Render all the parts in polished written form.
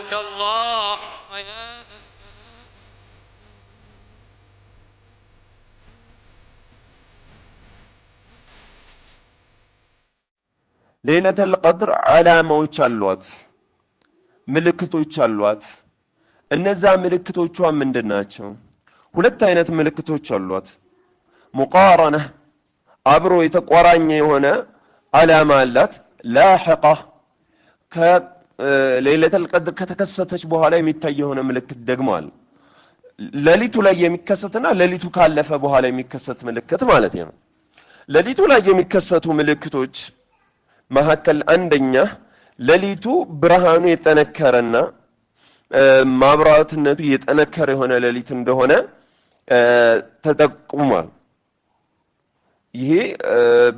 أسألك اللهم يا ሌይለተል ቀድር ዓላማዎች አሏት፣ ምልክቶች አሏት። እነዛ ምልክቶቿ ምንድን ናቸው? ሁለት አይነት ምልክቶች አሏት። ሙቃረነ አብሮ የተቆራኘ የሆነ ዓላማ አላት። ላሕቃ ከሌይለተል ቀድር ከተከሰተች በኋላ የሚታይ የሆነ ምልክት ደግሞ አለ። ሌሊቱ ላይ የሚከሰትና ሌሊቱ ካለፈ በኋላ የሚከሰት ምልክት ማለት ነው። ሌሊቱ ላይ የሚከሰቱ ምልክቶች መካከል አንደኛ ሌሊቱ ብርሃኑ የጠነከረና ማብራትነቱ የጠነከረ የሆነ ሌሊት እንደሆነ ተጠቁሟል። ይሄ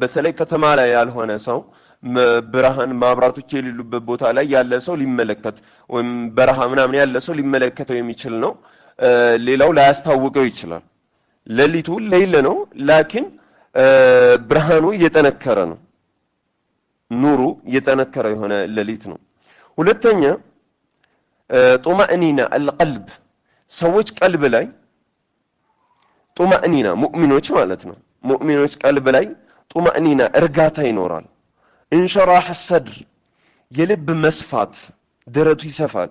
በተለይ ከተማ ላይ ያልሆነ ሰው፣ ብርሃን ማብራቶች የሌሉበት ቦታ ላይ ያለ ሰው ሊመለከት ወይም በረሃ ምናምን ያለ ሰው ሊመለከተው የሚችል ነው። ሌላው ላያስታውቀው ይችላል። ሌሊቱ ሌይል ነው፣ ላኪን ብርሃኑ እየጠነከረ ነው። ኑሩ እየጠነከረ የሆነ ሌሊት ነው። ሁለተኛ ጡማእኒና አልቀልብ፣ ሰዎች ቀልብ ላይ ጡማእኒና፣ ሙእሚኖች ማለት ነው። ሙእሚኖች ቀልብ ላይ ጡማእኒና እርጋታ ይኖራል። እንሽራህ ሰድር የልብ መስፋት፣ ደረቱ ይሰፋል።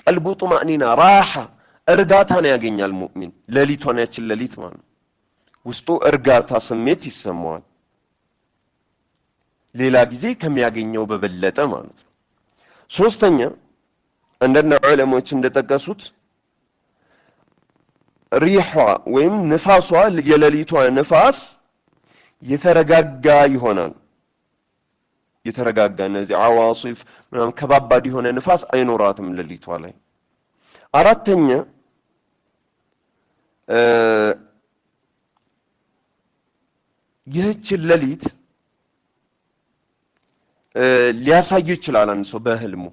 ቀልቡ ጡማእኒና ራሓ እርጋታን ያገኛል። ሙእሚን ሌሊቷን ያችን ሌሊት ማለት ነው ውስጡ እርጋታ ስሜት ይሰማዋል። ሌላ ጊዜ ከሚያገኘው በበለጠ ማለት ነው። ሶስተኛ አንዳንድ ዑለሞች እንደጠቀሱት ሪሖ ወይም ንፋሷ፣ የሌሊቷ ንፋስ የተረጋጋ ይሆናል። የተረጋጋ፣ እነዚህ አዋሲፍ ምናምን ከባባድ የሆነ ንፋስ አይኖራትም ሌሊቷ ላይ። አራተኛ ይህችን ሌሊት ሊያሳይ ይችላል። አንድ ሰው በህልሙ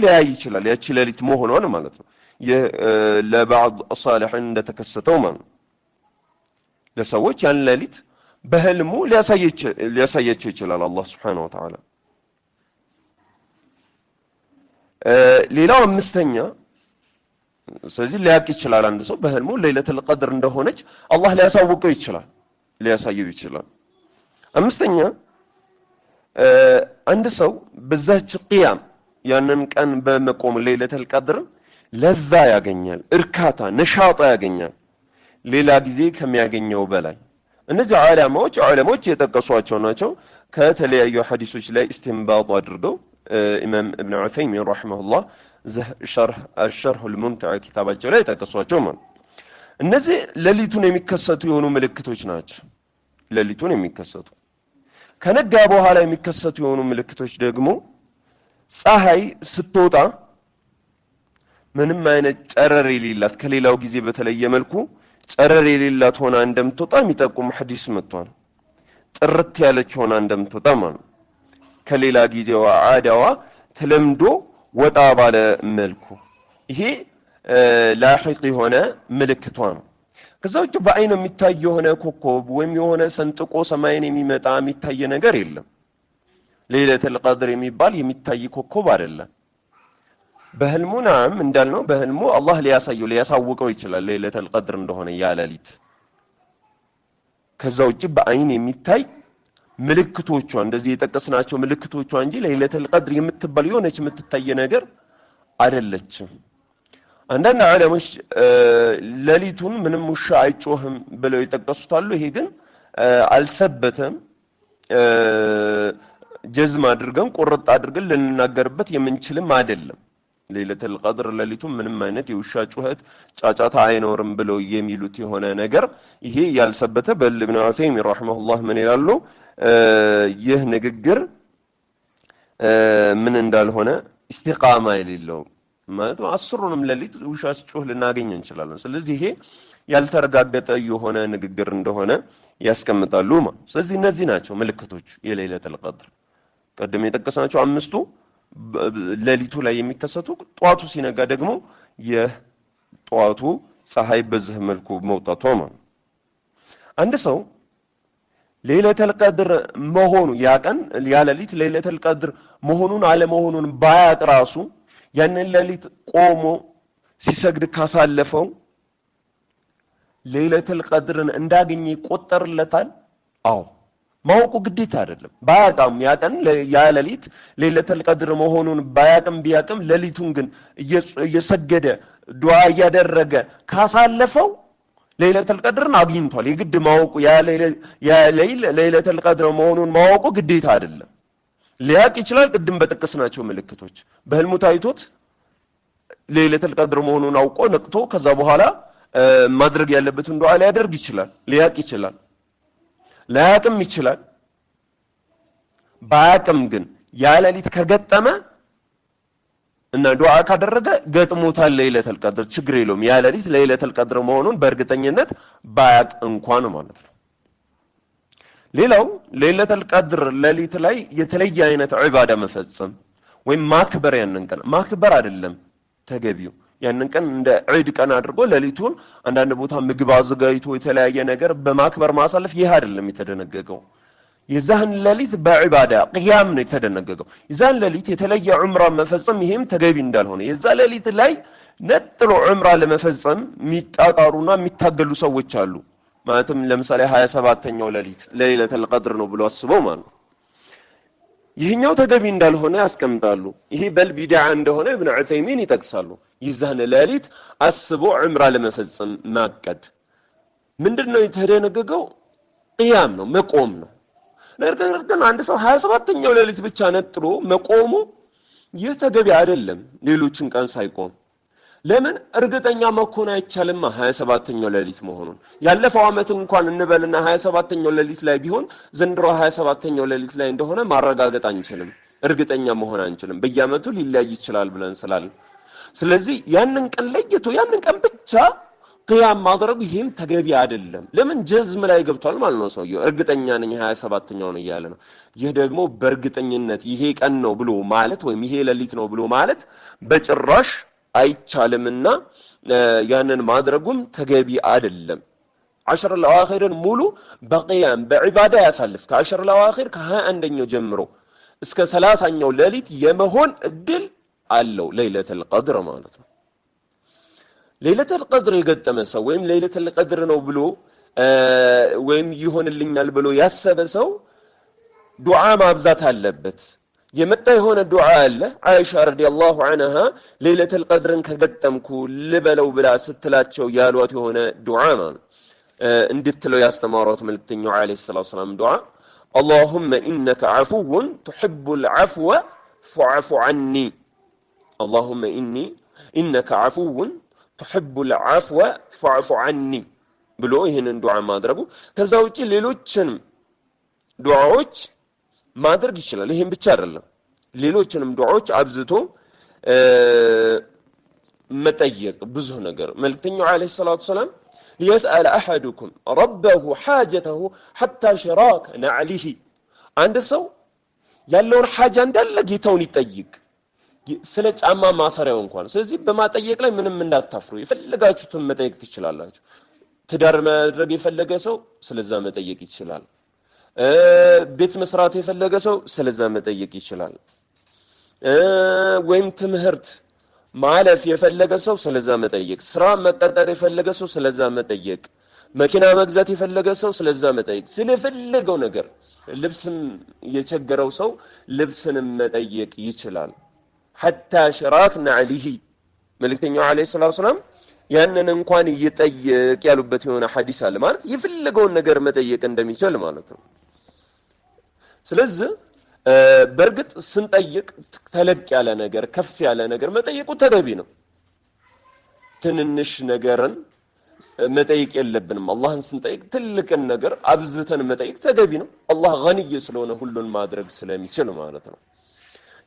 ሊያይ ይችላል ያቺ ሌሊት መሆኗን ማለት ነው። ይህ ለባዕድ ሳሊሒን እንደተከሰተው ማለት ነው። ለሰዎች ያን ሌሊት በህልሙ ሊያሳያቸው ይችላል አላህ ስብሓነሁ ወተዓላ። ሌላው አምስተኛ፣ ስለዚህ ሊያቅ ይችላል አንድ ሰው በህልሙ ሌይለቱል ቀድር እንደሆነች አላህ ሊያሳውቀው ይችላል፣ ሊያሳየው ይችላል። አምስተኛ አንድ ሰው በዛች ቅያም ያንን ቀን በመቆም ሌይለቱል ቀድር ለዛ ያገኛል፣ እርካታ ነሻጣ ያገኛል ሌላ ጊዜ ከሚያገኘው በላይ። እነዚህ ዓላማዎች ዑለሞች የጠቀሷቸው ናቸው። ከተለያዩ ሐዲሶች ላይ እስትንባጥ አድርገው ኢማም እብን ዑሰይሚን ረሒመሁላህ አሸርሁል ሙምቲዕ ኪታባቸው ላይ የጠቀሷቸው ማለት እነዚህ ሌሊቱን የሚከሰቱ የሆኑ ምልክቶች ናቸው። ሌሊቱን የሚከሰቱ፣ ከነጋ በኋላ የሚከሰቱ የሆኑ ምልክቶች ደግሞ ፀሐይ ስትወጣ ምንም አይነት ጨረር የሌላት፣ ከሌላው ጊዜ በተለየ መልኩ ጨረር የሌላት ሆና እንደምትወጣ የሚጠቁም ሐዲስ መጥቷል። ጥርት ያለች ሆና እንደምትወጣ ማለት ነው። ከሌላ ጊዜዋ ዓዳዋ ተለምዶ ወጣ ባለ መልኩ ይሄ ላሒቅ የሆነ ምልክቷ ነው። ከዛ ውጭ በአይን የሚታይ የሆነ ኮከብ ወይም የሆነ ሰንጥቆ ሰማይን የሚመጣ የሚታይ ነገር የለም። ሌይለቱል ቀድር የሚባል የሚታይ ኮከብ አይደለም። በህልሙ ናም እንዳልነው በህልሙ አላህ ሊያሳየው ሊያሳውቀው ይችላል ሌይለቱል ቀድር እንደሆነ ያ ሌሊት። ከዛ ውጭ በአይን የሚታይ ምልክቶቿ እንደዚህ የጠቀስናቸው ምልክቶቿ እንጂ ሌይለቱል ቀድር የምትባል የሆነች የምትታይ ነገር አይደለችም። አንዳንድ ዑለሞች ሌሊቱን ምንም ውሻ አይጮህም ብለው የጠቀሱት አሉ። ይሄ ግን አልሰበተም። ጀዝም አድርገን ቁርጥ አድርገን ልንናገርበት የምንችልም አይደለም። ሌይለቱል ቀድር ሌሊቱን ምንም አይነት የውሻ ጩኸት ጫጫታ አይኖርም ብለው የሚሉት የሆነ ነገር ይሄ ያልሰበተ፣ በል ኢብኑ ዑሰይሚን ረሒመሁላህ ምን ይላሉ? ይህ ንግግር ምን እንዳልሆነ ኢስቲቃማ የሌለው ማለት ነው። 10ሩንም ሌሊት ውሻ ሲጮህ ልናገኝ እንችላለን። ስለዚህ ይሄ ያልተረጋገጠ የሆነ ንግግር እንደሆነ ያስቀምጣሉ ማለት። ስለዚህ እነዚህ ናቸው ምልክቶቹ የሌይለቱል ቀድር። ቅድም የጠቀስናቸው አምስቱ ሌሊቱ ላይ የሚከሰቱ፣ ጧቱ ሲነጋ ደግሞ የጧቱ ፀሐይ በዚህ መልኩ መውጣቷ ማለት ነው። አንድ ሰው ሌይለቱል ቀድር መሆኑ ያ ቀን ያ ሌሊት ሌይለቱል ቀድር መሆኑን አለመሆኑን ባያቅ ራሱ ያንን ሌሊት ቆሞ ሲሰግድ ካሳለፈው ለይለቱል ቀድርን እንዳገኘ ይቆጠርለታል? አዎ፣ ማወቁ ግዴታ አይደለም። ባያውቅም ያ ቀን ያ ሌሊት ለይለቱል ቀድር መሆኑን ባያቅም ሌሊቱን ግን እየሰገደ ዱዓ እያደረገ ካሳለፈው ለይለቱል ቀድርን አግኝቷል። የግድ ማወቁ ያ ሌሊት ለይለቱል ቀድር መሆኑን ማወቁ ግዴታ አይደለም። ሊያቅ ይችላል። ቅድም በጠቀስናቸው ምልክቶች በህልሙ ታይቶት ለይለቱል ቀድር መሆኑን አውቆ ነቅቶ ከዛ በኋላ ማድረግ ያለበትን ዱዓ ሊያደርግ ይችላል። ሊያቅ ይችላል። ላያቅም ይችላል። ባያቅም ግን ያ ሌሊት ከገጠመ እና ዱዓ ካደረገ ገጥሞታል ለይለቱል ቀድር፣ ችግር የለውም። ያ ሌሊት ለይለቱል ቀድር መሆኑን በእርግጠኝነት ባያቅ እንኳን ማለት ነው። ሌላው ለይለቱል ቀድር ሌሊት ላይ የተለየ አይነት ዒባዳ መፈጸም ወይም ማክበር፣ ያንን ቀን ማክበር አይደለም ተገቢው። ያንን ቀን እንደ ዒድ ቀን አድርጎ ሌሊቱን አንዳንድ ቦታ ምግብ አዘጋጅቶ የተለያየ ነገር በማክበር ማሳለፍ ይህ አይደለም የተደነገገው። የዛህን ሌሊት በዒባዳ ቅያም ነው የተደነገገው። የዛን ሌሊት የተለየ ዑምራ መፈጸም ይሄም ተገቢ እንዳልሆነ፣ የዛ ሌሊት ላይ ነጥሎ ዑምራ ለመፈጸም የሚጣጣሩና የሚታገሉ ሰዎች አሉ። ማለትም ለምሳሌ 27ኛው ሌሊት ለይለቱል ቀድር ነው ብሎ አስበው ማለት ነው። ይህኛው ተገቢ እንዳልሆነ ያስቀምጣሉ። ይሄ በል ቢድዓ እንደሆነ ኢብኑ ዑሰይሚን ይጠቅሳሉ። የዛን ሌሊት አስቦ ዑምራ ለመፈጸም ማቀድ ምንድነው የተደነገገው? ቅያም ነው፣ መቆም ነው። ነገር ግን አንድ ሰው 27ኛው ሌሊት ብቻ ነጥሎ መቆሙ ይህ ተገቢ አይደለም፣ ሌሎችን ቀን ሳይቆም። ለምን? እርግጠኛ መሆን አይቻልም 27ኛው ሌሊት መሆኑን። ያለፈው ዓመት እንኳን እንበልና 27ኛው ሌሊት ላይ ቢሆን ዘንድሮ 27ኛው ሌሊት ላይ እንደሆነ ማረጋገጥ አንችልም፣ እርግጠኛ መሆን አንችልም። በየዓመቱ ሊለያይ ይችላል ብለን ስላልን፣ ስለዚህ ያንን ቀን ለይቶ ያንን ቀን ብቻ ቅያም ማድረጉ ይሄም ተገቢ አይደለም። ለምን? ጀዝም ላይ ገብቷል ማለት ነው። ሰውየው እርግጠኛ ነኝ 27ኛው ነው እያለ ነው። ይህ ደግሞ በእርግጠኝነት ይሄ ቀን ነው ብሎ ማለት ወይም ይሄ ሌሊት ነው ብሎ ማለት በጭራሽ አይቻልምና ያንን ማድረጉም ተገቢ አይደለም። ዐሽር አልአዋኺርን ሙሉ በቅያም በዒባዳ ያሳልፍ። ከዐሽር አልአዋኺር ከ21ኛው ጀምሮ እስከ 30ኛው ሌሊት የመሆን እድል አለው ለይለቱል ቀድር ማለት ነው። ለይለቱል ቀድር የገጠመ ሰው ወይም ለይለቱል ቀድር ነው ብሎ ወይም ይሆንልኛል ብሎ ያሰበ ሰው ዱዓ ማብዛት አለበት። የመጣ የሆነ ዱዓ አለ። አይሻ ረዲየላሁ ዐንሃ ለይለቱል ቀድርን ከገጠምኩ ልበለው ብላ ስትላቸው ያሏት የሆነ ዱዓ ነው እንድትለው ያስተማሯት መልእክተኛው ዓለይሂ ሰላቱ ወሰላም ዱዓ፣ አላሁመ ኢነከ ዐፉውን ቱሒቡል ዐፍወ ፈዕፉ ዐኒ፣ አላሁመ ኢነከ ዐፉውን ቱሒቡል ዐፍወ ፈዕፉ ዐኒ ብሎ ይህንን ዱዓ ማድረጉ። ከዛ ውጪ ሌሎችንም ዱዓዎች ማድረግ ይችላል። ይሄን ብቻ አይደለም፣ ሌሎችንም ዱዓዎች አብዝቶ መጠየቅ ብዙ ነገር። መልእክተኛው ዓለይሂ ሰላቱ ወሰላም ሊየስአል አሐዱኩም ረበሁ ሓጀተሁ ሐታ ሽራክ ነዕሊሂ፣ አንድ ሰው ያለውን ሓጃ እንዳለ ጌታውን ይጠይቅ፣ ስለ ጫማ ማሰሪያው እንኳን። ስለዚህ በማጠየቅ ላይ ምንም እንዳታፍሩ፣ የፈለጋችሁትን መጠየቅ ትችላላችሁ። ትዳር ማድረግ የፈለገ ሰው ስለዛ መጠየቅ ይችላል። ቤት መስራት የፈለገ ሰው ስለዛ መጠየቅ ይችላል። ወይም ትምህርት ማለፍ የፈለገ ሰው ስለዛ መጠየቅ፣ ስራ መቀጠር የፈለገ ሰው ስለዛ መጠየቅ፣ መኪና መግዛት የፈለገ ሰው ስለዛ መጠየቅ፣ ስለፈለገው ነገር ልብስም የቸገረው ሰው ልብስንም መጠየቅ ይችላል። ሐታ ሽራክ ነዕሊሂ መልእክተኛው ዓለይሂ ሰላቱ ወሰላም ያንን እንኳን ይጠይቅ ያሉበት የሆነ ሐዲስ አለ። ማለት የፈለገውን ነገር መጠየቅ እንደሚችል ማለት ነው። ስለዚህ በእርግጥ ስንጠይቅ ተለቅ ያለ ነገር ከፍ ያለ ነገር መጠየቁ ተገቢ ነው። ትንንሽ ነገርን መጠየቅ የለብንም። አላህን ስንጠይቅ ትልቅን ነገር አብዝተን መጠየቅ ተገቢ ነው። አላህ ገኒይ ስለሆነ ሁሉን ማድረግ ስለሚችል ማለት ነው።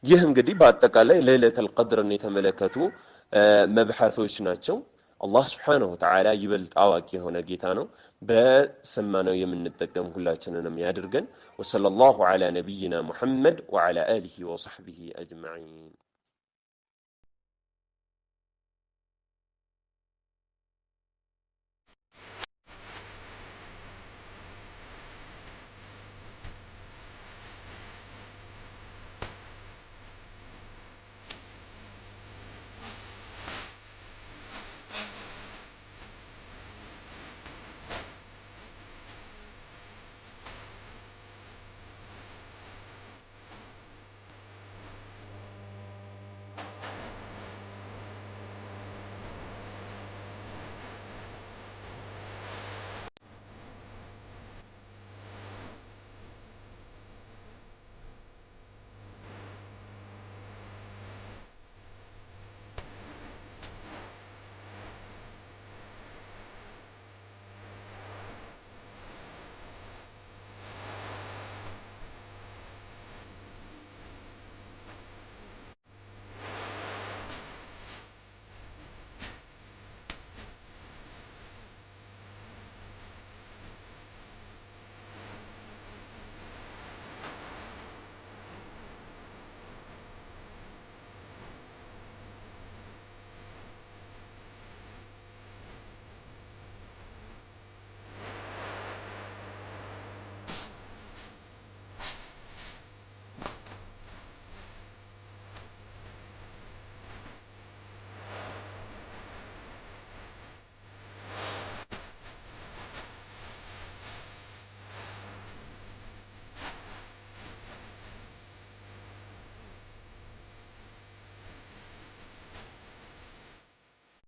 ይህ እንግዲህ በአጠቃላይ ለይለቱል ቀድርን የተመለከቱ መብሐቶች ናቸው። አላህ ስብሓነሁ ወተዓላ ይበልጥ አዋቂ የሆነ ጌታ ነው። በሰማነው የምንጠቀም ሁላችንንም ያድርገን። ወሰለላሁ ዐላ ነቢይና ሙሐመድ ወዐላ አሊሂ ወሰሕቢሂ አጅመዒን።